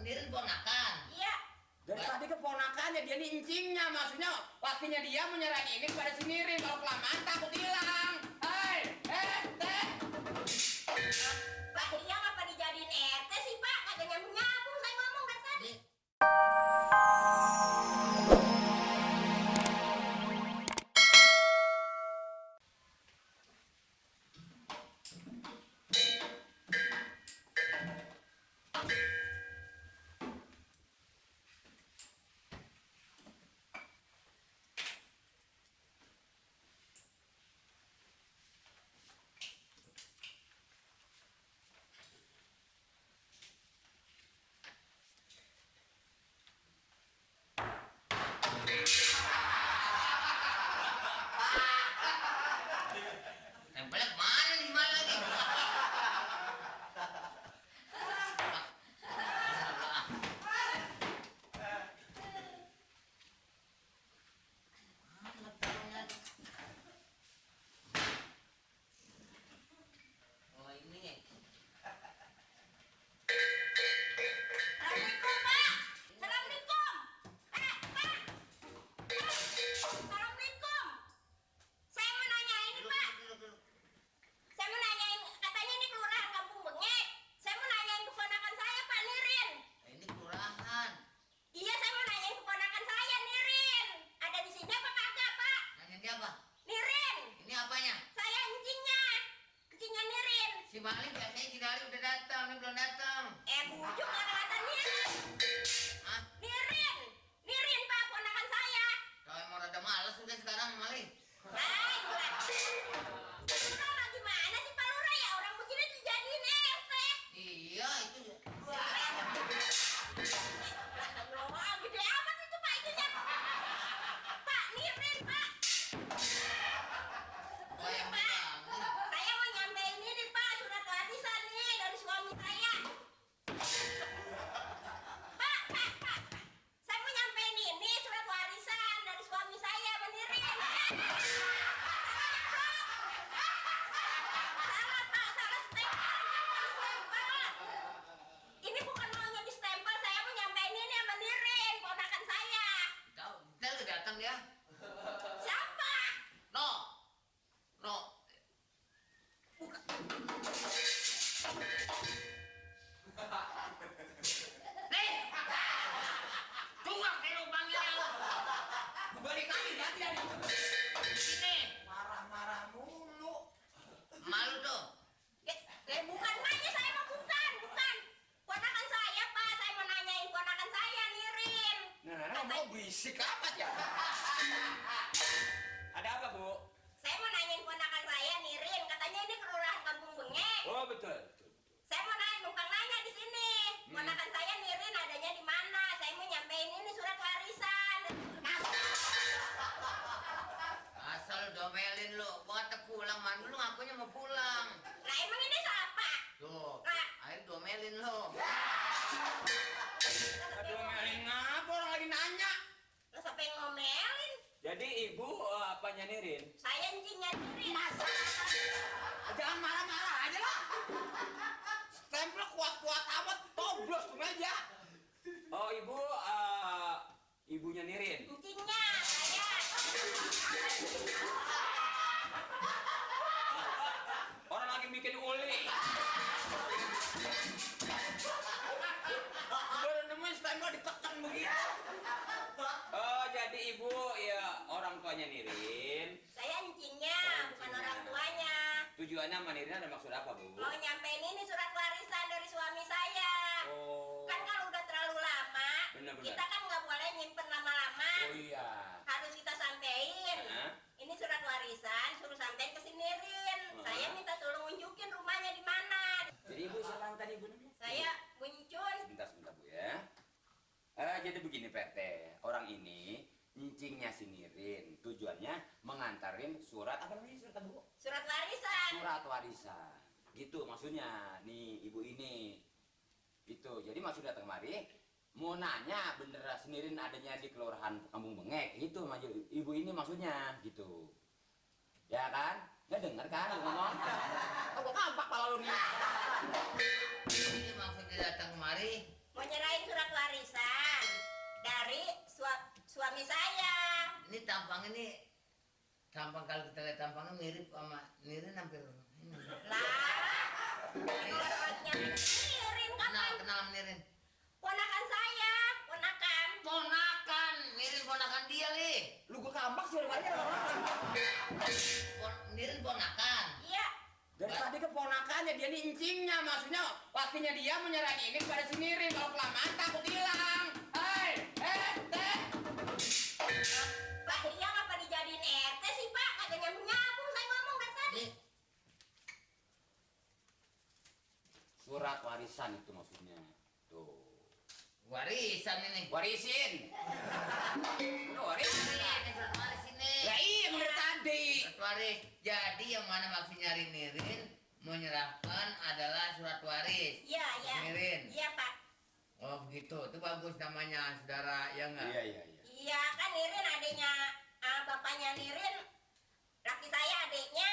Nirin ponakan. Iya. Dari tadi keponakannya, dia nih incingnya. Maksudnya lakinya dia menyerahkan ini kepada si Nirin. Kalau kelamaan takut hilang. Hei, teh. Pak, dia ngapa dijadiin RT sih, Pak? Kagak nyambung-nyambung saya ngomong dari tadi. Tempelnya kemana nih malah lagi? Oh ini. Assalamualaikum, Pak. Assalamualaikum. Pak. Assalamualaikum. Saya mau nanya ini, Pak. Saya mau nanyain, katanya ini kelurahan Kampung Bengek. Saya mau nanyain keponakan saya, Pak Nirin. Ini kelurahan. Iya, saya mau nanyain keponakan saya, Nirin. Ada di sini apa kagak, Pak? Nanya dia apa? Nirin. Ini apanya? Saya encingnya. Encingnya Nirin. Si Maling biasanya Cidari udah datang, ini belum datang. Bujuk kata Nirin. Hah? Nirin. Nirin, Pak, ponakan saya. Kalau emang rada males udah sekarang Maling. Hai, Lurah gimana sih Pak Lurah ya? Orang begini dijadiin RT. Iya itu. Wah, gede amat itu Pak itunya. Pak, Nirin, Pak. Wah, Ini yang Pak, banget. saya mau nyampein ini Pak, surat warisan nih dari suami saya. Pak. Saya mau nyampein ini surat warisan dari suami saya, Mbak Nirin. Salah Pak, salah stempel. Ini bukan maunya di stempel, saya mau nyampein ini sama Nirin, ponakan saya. Tahu, ntar udah datang dia. Siapa? No. Nih. Tuang kayak lubangnya. Balik lagi, hati-hati. Sini. Marah-marah mulu. Malu tuh. Bukan nanya, saya mau bukan. Ponakan saya, Pak, saya mau nanyain ponakan saya, Nirin. Nah, ngomong berisik amat ya. Ada apa, Bu? Saya mau nanyain ponakan saya, Nirin. Katanya ini kelurahan Kampung Bengek. Oh, betul. Saya mau numpang nanya di sini. Ponakan saya, Nirin, adanya di mana? Saya mau nyampein ini surat warisan. Asal domelin lu. Gua kata pulang, man. Lu ngakunya mau pulang. Nah, emang ini siapa? Tuh. Nah. Ayo domelin lu. Aduh, Melin ngapa orang lagi nanya? Lo sampai ngomelin. Jadi ibu apanya Nirin? Saya encingnya Nirin. Jangan marah-marah aja lah. Stempel kuat-kuat amat, toblos tuh meja. Oh, ibu ibunya Nirin. Encingnya, saya. Orang lagi bikin uli. Baru nemuin stempel ditekan begitu. Oh, jadi ibu ya orang tuanya Nirin. Saya encingnya, bukan orang tuanya. Tujuannya sama Nirin ada maksud apa, Bu? Mau nyampein ini surat warisan dari suami saya. Oh. Kan kalau udah terlalu lama, Benar-benar. kita kan nggak boleh nyimpen lama-lama. Oh iya. Harus kita sampein. Ini surat warisan, suruh sampein ke si Nirin. Saya minta tolong unjukin rumahnya di mana. Jadi ibu siapa tadi ibu namanya? Saya Muncul. Sebentar Bu ya. Jadi begini PT, orang ini ncingnya si Nirin, tujuannya mengantarin surat apa namanya surat Bu? Surat warisan. Surat warisan. Gitu maksudnya, nih ibu ini. Gitu, jadi maksud datang kemari mau nanya bener si Nirin adanya di kelurahan Kampung Bengek, itu ibu ini maksudnya gitu. Ya kan? Nggak denger kan lu ngomong? Oh, gua kampak pala lu nih. Ini maksudnya datang kemari suami saya. Ini tampang kalau kita lihat tampangnya mirip sama Nirin hampir ini. Lah, orangnya Nirin kapan? Kenal sama Nirin. Ponakan saya, ponakan. Ponakan, Nirin ponakan dia, Li. Lu gua kambak sih orangnya. Nirin ponakan. Iya. Dari tadi keponakannya dia nih incingnya, maksudnya pastinya dia menyerang ini kepada si Nirin, kalau kelamaan takut hilang. Hei, teh. Pak, dia ngapa dijadiin RT sih, Pak? Kagak nyambung-nyambung saya ngomong dari tadi. Nih, Surat warisan itu maksudnya. Tuh. warisan ini. Warisin. Lu warisin. Ini surat waris ini. Ya iya, bener tadi. Surat waris. Jadi yang mana maksud nyari Nirin menyerahkan adalah surat waris. Iya, iya. Nirin. Iya, Pak. Oh begitu, itu bagus namanya saudara, ya enggak? Iya. Iya, kan Nirin adiknya, bapaknya Nirin, laki saya adiknya.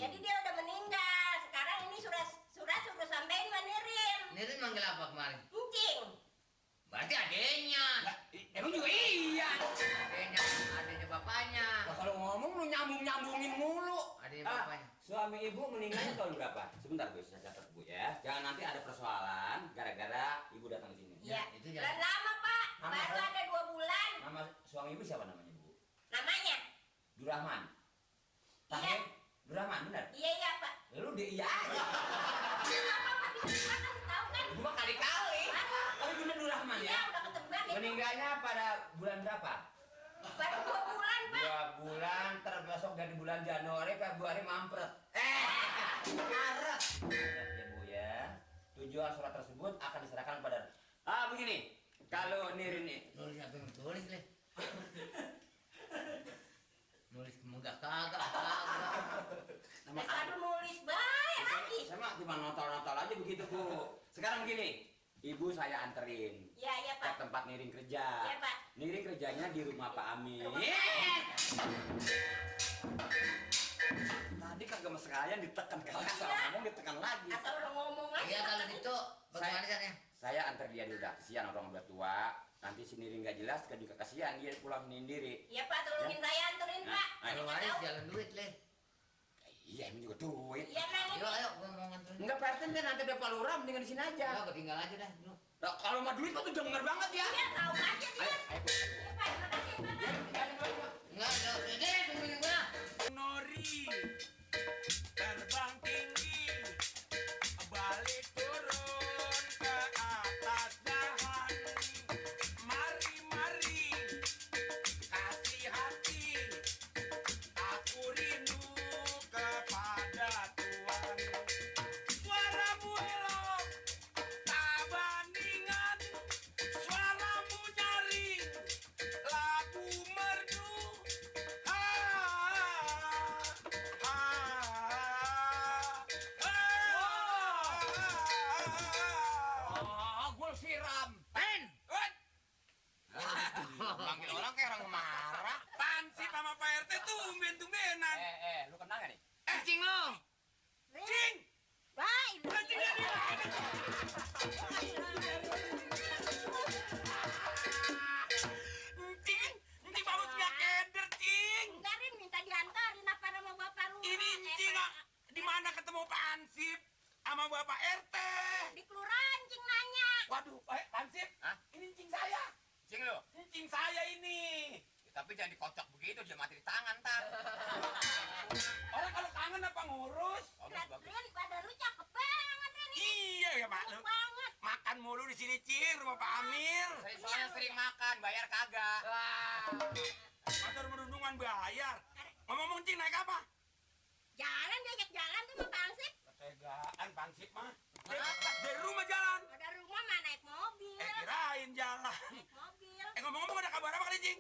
Jadi dia udah meninggal. Sekarang ini surat suruh sampein sama Nirin. Nirin manggil apa kemarin? Encing. Berarti adenya. Emang juga iya. Adenya bapaknya. Nah, kalau ngomong lu nyambungin mulu. Adenya bapaknya. Suami ibu meninggalnya tahun berapa? Sebentar Bu, saya catat Bu ya. Jangan nanti ada persoalan gara-gara ibu datang ke sini. Iya. itu Dan jangan. lama, Pak. Lama, Baru Pak. ada 2 bulan. Nama suami ibu siapa namanya Bu? Namanya? Durrahman. Iya. Tahir? Durrahman benar? Iya, iya, Pak. Lu dia iya aja. Apa nggak bisa kan tahu kan? Ibu mah kali-kali. Tapi bener Durrahman Iya, ya. udah ketebak itu. Meninggalnya pada bulan berapa? Baru 2 bulan, Pak. 2 bulan, terbesok dari bulan Januari, Februari mampret. Maret. Ya Bu ya. Tujuan surat tersebut akan diserahkan kepada. Begini. Kalau Nirin nih, Nulis apa yang tulis nih? Nulis kagak kagak. nama Aduh, nulis baik lagi. saya mah cuma notol-notol aja begitu Bu. Sekarang begini, ibu saya anterin Iya, iya, ke Pak. tempat Nirin kerja. Iya, Pak. Nirin kerjanya di rumah Pak Amin. Rumah Pak Amin. Tadi kagak sekalian ditekan kalau asal Iya. ngomong ditekan lagi. Asal udah ngomong aja. Iya kalau gitu bagaimana caranya? Saya antar dia dulu, udah kasihan orang udah tua. Nanti si Nirin nggak jelas, kan juga kasihan dia pulang sendiri. Iya, Pak, tolongin saya anterin, Nah, Pak. ayo, Saya Kalau nggak waris tahu. jalan duit leh. Iya, ini juga duit. Iya, Nang. Ayo, gua mau nganterin. Enggak Pak RT kan nanti ada Pak Lurah, mendingan di sini aja. Enggak, gua tinggal aja dah. Dulu. Nah, kalau mah duit mah tuh denger banget ya. Iya, tahu aja dia. Ayo, ayo. Bu. Iya, Pak, terima kasih, Pak. Enggak, ini tungguin gua. Nori terbang tinggi balik turun ke atas dahan mari kasih hati aku rindu kepada Tuhan suaramu elok tak bandingan suaramu nyaring lagu merdu Gua siram. Pen. Panggil orang kayak orang marah. Pansip sama Pak RT tumben-tumbenan. Lu kenal gak nih? Cing lo. Cing! Baik. Cing ini. Cing! Cing bawa punya keder, Cing! Enggak, Rin, minta diantarin apa nama bapak rumah. Ini Cing di mana ketemu Pak Ansip sama Bapak RT? Di kelurahan, Cing nanya. Waduh, Ansip, Hah? ini Cing saya. Cing lu. Ini Cing saya ini. Tapi jangan dikocok begitu, dia mati di tangan ntar. Orang kalau kangen apa ngurus? Rin, pada lu cakep banget, Rin. Iya ya Pak. Lu Banget. makan mulu di sini Cing, rumah Pak Amir. Soalnya sering makan, bayar kagak. Masa merundungan bayar. Ngomong Cing naik apa? Jalan, diajak jalan tuh sama Pak Ansip. Ketegaan Pansip mah. Dari rumah jalan. Ada rumah mah naik mobil. Kirain jalan. Naik mobil. Ngomong-ngomong ada kabar apa kali Cing?